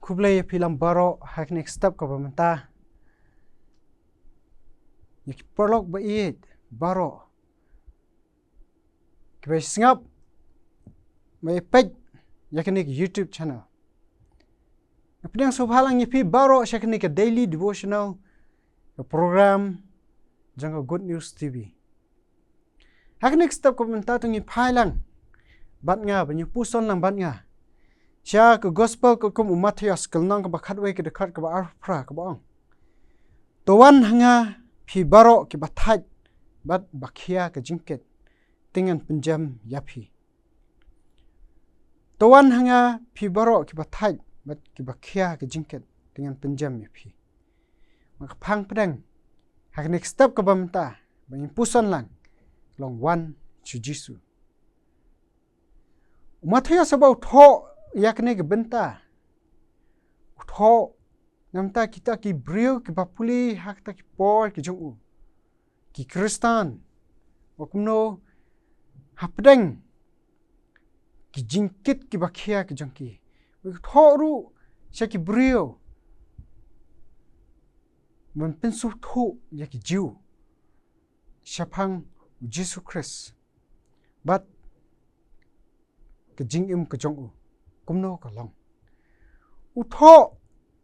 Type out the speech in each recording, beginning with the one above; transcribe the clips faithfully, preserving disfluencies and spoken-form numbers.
Khublei ïa phi lang baroh ha kane ka step kaba mynta. Ïa ki paralok ba ïeit baroh, kiba sngap, ba ïa peit ïa kane ka YouTube channel. Nga pdiang sngewbha lang ïa phi baroh sha kane ka daily devotional, ka program jong ka Good News T V. Ha kane ka step kaba mynta to ngin phai lang bad nga, ban ïa puson lang bad nga sha ka gospel katkum u Mathaios, ka lynnong kaba khatwei, ka dkhot kaba arphew phra, kaba ong: To wan ha nga phi baroh kiba thait bad ba khia ka jingkit, te ngan pynjem ïa phi. To wan ha nga phi baroh kiba thait bad kiba khia ka jingkit, te ngan pynjem ïa phi. Ma ka phang pdeng ha kane ka step kaba mynta ba ngin puson lang, long wan sha Jisu. U Mathaios haba u thoh ïa kane ka bynta, u thoh namar kita ki briew kiba pule ha kita ki por ki jong u, ki Khristan, ba kumno hapdeng ki jingkit kiba khia ki jong ki, ba ki thoh ruh sha ki briew ban pynsngewthuh ïa ki Jiw shaphang u Jisu Khrist bad ka jingim ka jong u, kumno ka long. U thoh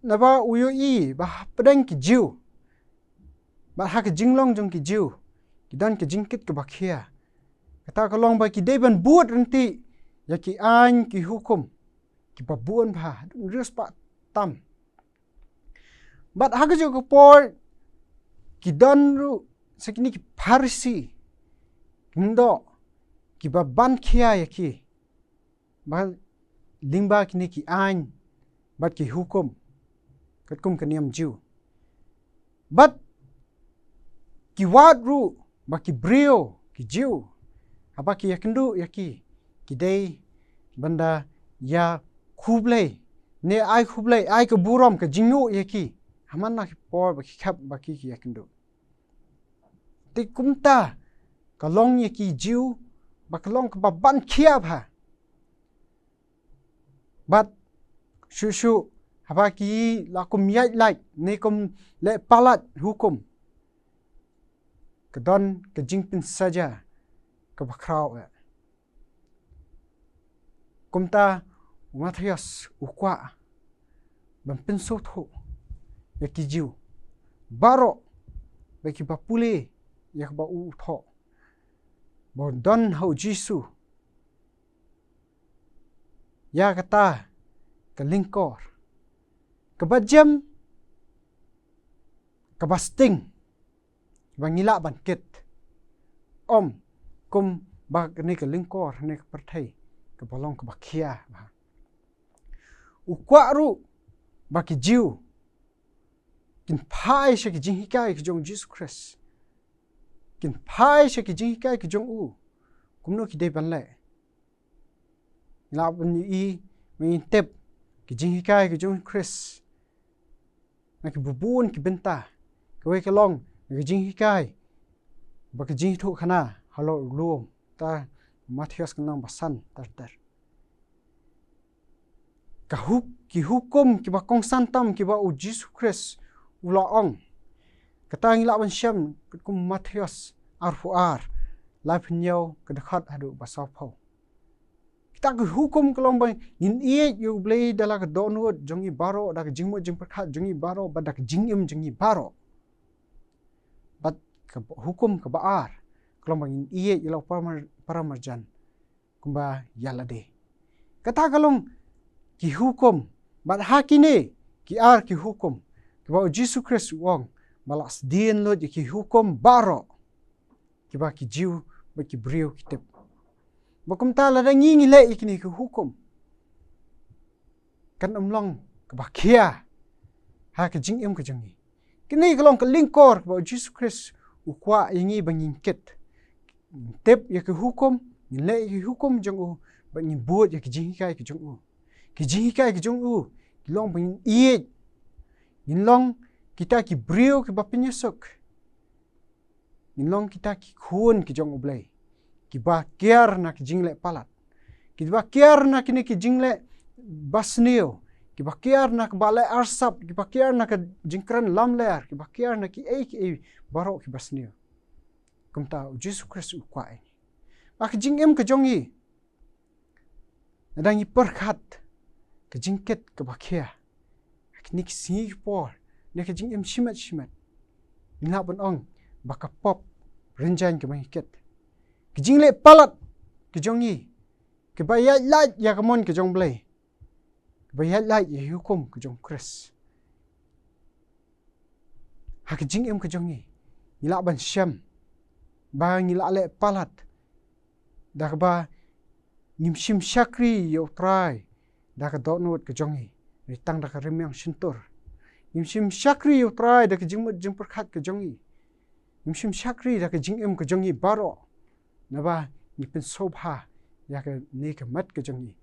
naba u ïohi ba hapdeng ki Jiw, ba ha ka jinglong jong ki Jiw, ki don ka jingkit kaba khia. Kata ka long ba ki dei ban bud ryntih ïa ki aiñ ki hukum kiba bun bha, hynriew spah tam. Bad ha kajuh ka por ki don ruh sa kine ki Pharisi, ki nongdoh, kiba ban khia ïa ki ba lyngba kine ki aiñ bad ki hukum katkum ka niam Jiw. Bad ki wad ruh ba ki briew ki Jiw, haba ki ïakynduh ïa ki, ki dei ban da ïa khublei, ne ai khublei, ai ka burom, ka jingïoh ïa ki ha man la ki por ba ki khep ba ki, ki ïakynduh. Te kumta ka long ïa ki Jiw, ba ka long kaba ban khia bha. Bad shuh shuh haba ki la kum ïaid lait ne kum leh palat hukum, ka don ka jingpynsaja kaba khraw eh. Kumta u Mathaios u kwah ban pynsngewthuh ïa ki Jiw baroh, ba kiba pule ïa kaba u thoh, ba don ha u Jisu ïa kata ka lyngkor kaba jem, kaba sting, ba ngi lah ban kit. Ym kum ba kane ka lyngkor, kane ka pyrthei kaba long kaba khia bha. U kwah ruh ba ki Jiw kin phai sha ki jinghikai ki jong u Jisu Khrist, kin phai sha ki jinghikai ki jong u. Kumno ki dei ban leh? Ngi lah ban ïohi, ba ngin tip ki jinghikai ki jong u Khrist na ki bun bun ki bynta. Kawei ka long na ki jinghikai ba ki jingïathuhkhana halor u lum, ta Mathaios ka lynnong ba san, ter ter. Ka huk, ki hukum kiba kongsan tam kiba u Jisu Khrist u la ong, kata ngi lah ban shem katkum Mathaios arphew ar, laiphew hynñiew ka dkhot haduh ba sawphew. Kita ki hukum ka long ba ngin ïeit ïa u Blei da la ka dohnud jong ngi baroh, da ka jingmut jingpyrkhat jong ngi baroh, bad da ka jingim jong ngi baroh. Bad ka hukum kaba ar ka long ba ngin ïeit ïa la u para mar-, para marjan kumba ïa lade. Kata ka long ki hukum, bad ha kine ki ar ki hukum kiba u Jisu Khrist u ong ba la sdien lut ïa ki hukum baroh kiba ki Jiw bad ki briew ki tip. Ba kumta lada ngi ngi leh ïa kine ki hukum, kan ym long kaba khia ha ka jingim ka jong ngi. Kine ka long ka lyngkor kaba u Jisu Khrist u kwah ïa ngi ba ngin kit. Ngin tip ïa ki hukum, ngin leh ïa ki hukum jong u, bad ngin bud ïa ki jinghikai ki jong u. Ki jinghikai ki jong u ki long ba ngin ïeit, ngin long kita ki briew kiba pynïasuk, ngin long kita ki khun ki jong u Blei, kiba kiar na ki jingleh palat, kiba kiar na kine ki jingleh basniew, kiba kiar na kaba leh arsap, kiba kiar na ka jingkren lamler, kiba kiar na kiei kiei baroh kiba sniew. Kumta u Jisu Khrist u kwah ïa ngi. Ba ka jingim ka jong ngi, lada ngi pyrkhat ka jingkit kaba khia ha kine ki sngi ki por, ne ka jingim shimet shimet, ngi lah ban ong ba ka pop rynjang kaba ngi kit. Ka jingleh palat ka jong ngi, kaba ïaid lait ïa ka mon ka jong Blei, kaba ïaid lait ïa ki hukum ka jong Khrist ha ka jingim ka jong ngi, ngi lah ban shem ba ngi lah leh palat da kaba ngim shim shakri ïa u Trai da ka dohnud ka jong ngi, hynrei tang da ka rmiang shyntur. Ngim shim shakri ïa u Trai da ka jingmut jingpyrkhat ka jong ngi. Ngim shim shakri da ka jingim ka jong ngi baroh, naba ngi pynsngewbha ïa kane ka met ka jong ngi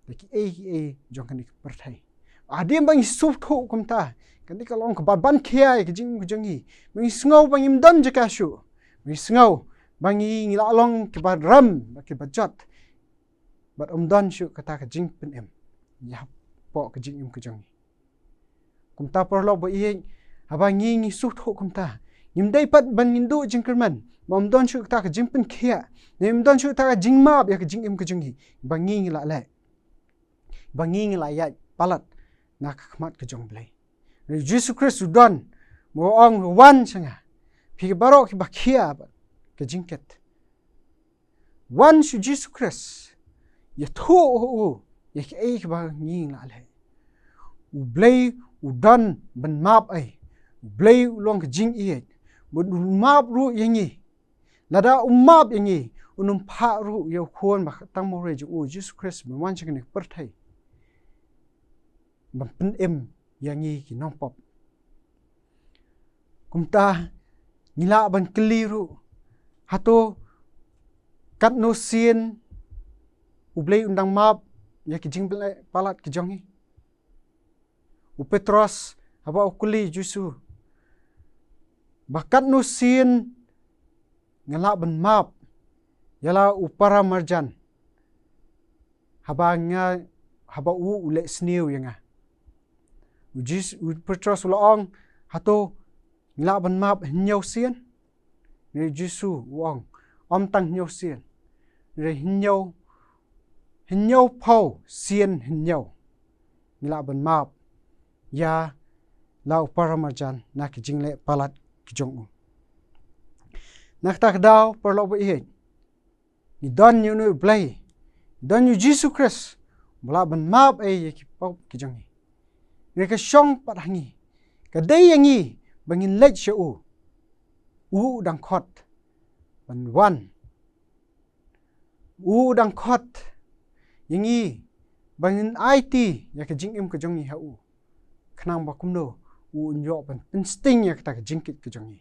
da kiei kiei jong kane ka pyrthei. Hadien ba ngi sngewthuh kumta, kane ka long kaba ban khia ïa ka jingim ka jong ngi. Ba ngi sngew ba ngim don jaka shuh. Ba ngi sngew ba ngi, ngi lah long kiba rem bad kiba jot, bad ym don shuh kata ka jingpynim ïa hapoh ka jingim ka jong ngi. Kumta paralok ba ïeit, haba ngi, ngi sngewthuh kumta, ngim dei pat ban ngin duh jingkyrmen ba ym don shuh kata ka jingpynkhiah, ne ym don shuh kata ka jingmap ïa ka jingim ka jong ngi. Ba ngi, ngi lah leh, ba ngi, ngi lah ïaid palat na ka khmat ka jong Blei. Hynrei u Jisu Khrist u don, ba u ong, wan sha nga, phi baroh kiba khia bad ka jingkit. Wan sha u Jisu Khrist, ïathuh ha u ïa kiei kiba ngi lah leh. U Blei u don ban map ei. U Blei u long ka jingïeit, bad u map ruh ïa ngi. Lada u map ïa ngi, un ym phah ruh ïa u Khun ba khatduh marwei jong u, Jisu Khrist, ban wan sha kane ka pyrthei ban pynim ïa ngi ki nongpop. Kumta ngi lah ban kylli ruh, hato katno sien U Blei un dang map ïa ki jingpalat ki jong ngi? U Petros haba u kylli Jisu ba katno sien nga lah ban map ïa la u para marjan, haba nga, haba u u leh sniew ïa nga. U Jis-, u Petros u la ong, hato ngi lah ban map hynñiew sien? Hynrei Jisu u ong, ym tang hynñiew sien, hynrei hynñiew, hynñiewphew sien hynñiew ngi lah ban map ïa la u para marjan na ki jingleh palat ki jong u. Na kata ka daw, paralok ba ïeit, ngi don ïa une U Blei, ngi don ïa U Jisu Khrist ba lah ban map ei ïa ki pop ki jong ngi. Hynrei ka shong pat ha ngi, ka dei ïa ngi ba ngin leit sha u. U u dang khot ban wan. U u dang khot ïa ngi ba ngin aiti ïa ka jingim ka jong ngi ha u, khnang ba kumno u un ïoh ban pynsting ïa kata ka jingkit ka jong ngi,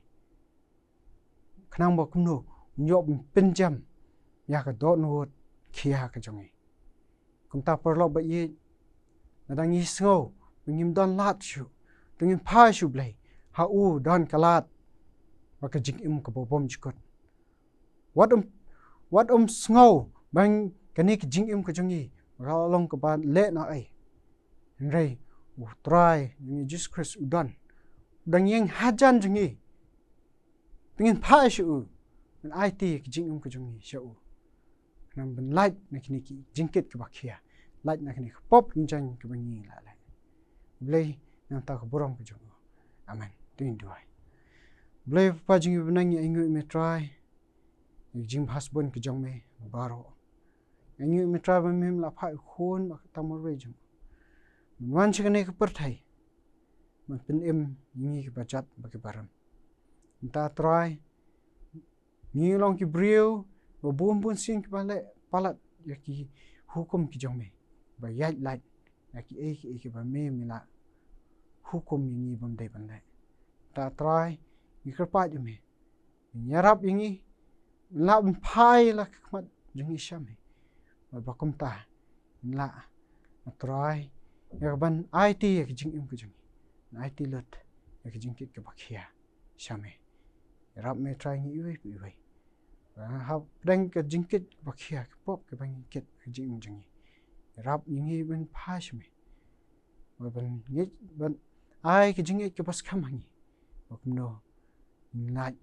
khnang ba kumno un ïoh ban pynjem ïa ka dohnud khia ka jong ngi. Kumta paralok ba ïeit, lada ngi sngew ba ngim don lad shuh, to ngin phai sha U Blei, ha u don ka lad bad ka jingim kaba bymjukut. Wat ym, wat ym sngew ba kane ka jingim ka jong ngi ka long kaba leh noh ei. Hynrei U Trai jong ngi Jisu Khrist u don, u dang ïeng hajan jong ngi. To ngin phai sha u, ngin aiti ka jingim ka jong ngi sha u, khnang ban lait na kine ki jingkit kiba khia, lait na kane ka pop rynjang kaba ngi lah leh. Blei nangta ka burom ka jong u. Amen. To ngin duwai. Blei Papa jong ngi ba ha bneng, ngi ainguh ïa me Trai ïa ka jingbhaspun ka jong me baroh. Ngi ainguh ïa me Trai ba mem la phah ïa u Khun ba khatduh marwei jong u ban wan sha kane ka pyrthei ban pynim ïa ngi kiba jot bad kiba rem. Nangta Trai, ngi long ki briew ba bun bun sien kiba leh palat ïa ki hukum ki jong me, ba ïaid lait ïa kiei kiei kiba me, me la hukum ïa ngi bym dei ban leh. Nangta Trai, ngi kyrpad ïa me, ïarap ïa ngi, lah ban phai la ka khmat jong ngi sha me. Bad ba kumta ngin lah, A Trai, ïa ka ban aiti ïa ka jingim ka jong ngi, ban aiti lut ïa ka jingkit kaba khia sha me. Ïarap me Trai ngi iwei pa iwei. Ba hapdeng ka jingkit kaba khia, ka pop kaba ngi kit ha ka jingim jong ngi, ïarap ïa ngi ban phai sha me. Ba ban ngeit, ban ai ka jingngeit kaba skhem ha ngi. Ba kumno ngin lait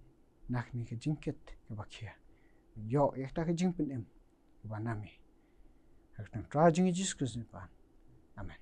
na kane ka jingkit kaba khia. Ïoh ïa kata ka jingpynim kaba nam ïa. Ha ka kyrteng Trai jong ngi Jisu Khrist ngi pan. Amen.